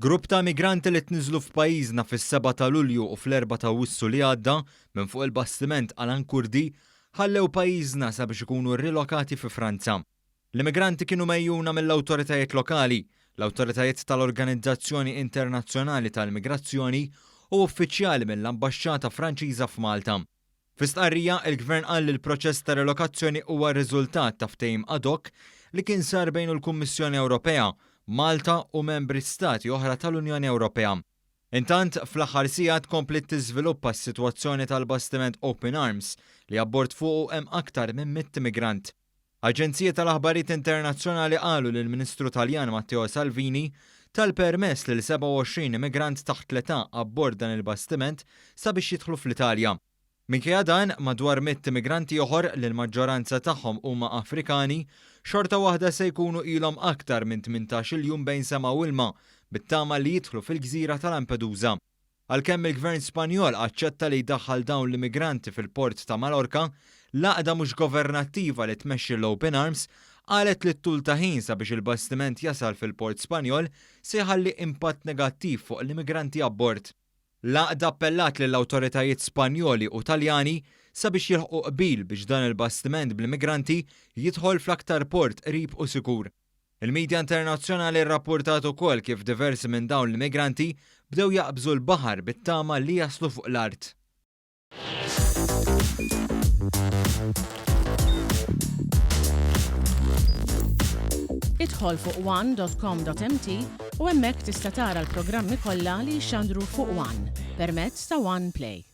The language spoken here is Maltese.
Grupp ta' immigranti li tniżżlu f'pajjiżna fis-7 ta' Lulju u fl-4 ta' Awwissu li għadda minn fuq il-bastiment Alan Kurdi ħallew pajjiżna sabiex ikunu rilokati fi Franza. L-immigranti kienu megħjuna mill-awtoritajiet lokali, l-awtoritajiet tal-Organizzazzjoni Internazzjonali tal-Migrazzjoni u uffiċjali mill-Ambaxxata Franċiża f'Malta. Fi stqarrija, il-Gvern qal li l-proċess ta' relokazzjoni huwa r-riżultat ta' ftehim ad hoc li kien sar bejn il-Kummissjoni Ewropea, Malta u membri stati oħra tal-Unjoni Ewropea. Intant, fl-aħħar sigħat kompliet tiżviluppa s-sitwazzjoni tal-bastiment Open Arms li abbord fuqu hemm aktar minn mitt immigrant. Aġenziji tal-aħbarijiet internazzjonali qalu li l-Ministru Taljan Matteo Salvini ta l-permess lil 27 immigrant taħt l-età abbord dan il-bastiment sabiex jidħlu fl-Italja. Minkejja dan, madwar mitt immigranti ieħor, li l-maġġoranza tagħhom huma Afrikani, xorta waħda se jkunu ilhom aktar minn 18-il jum bejn sema u ilma, bit-tama li jidħlu fil-gżira ta' Lampedusa. Għalkemm il-Gvern Spanjol aċċetta li jdaħħal dawn l-immigranti fil-port ta' Malorca, l-għaqda mhux governattiva li tmexxi l-Open Arms qalet li t-tul ta' ħin sabiex il-bastiment jasal fil-port Spanjol se jħalli impatt negattiv fuq l-immigranti abbord. L-għaqda appellat lill-awtoritajiet Spanjoli u Taljani sabiex jilħqu qbil biex dan il-bastiment bl-immigranti jidħol fl-aktar port qrib u sikur. Il-midja internazzjonali rrappurtat ukoll kif diversi minn dawn l-immigranti bdew jaqbżu l-baħar bit-tama li jaslu fuq l-art. Idħol fuq one.com.mt u hemmhekk tista' tara l-programmi kollha li jixxandru fuq One permezz ta' One Play.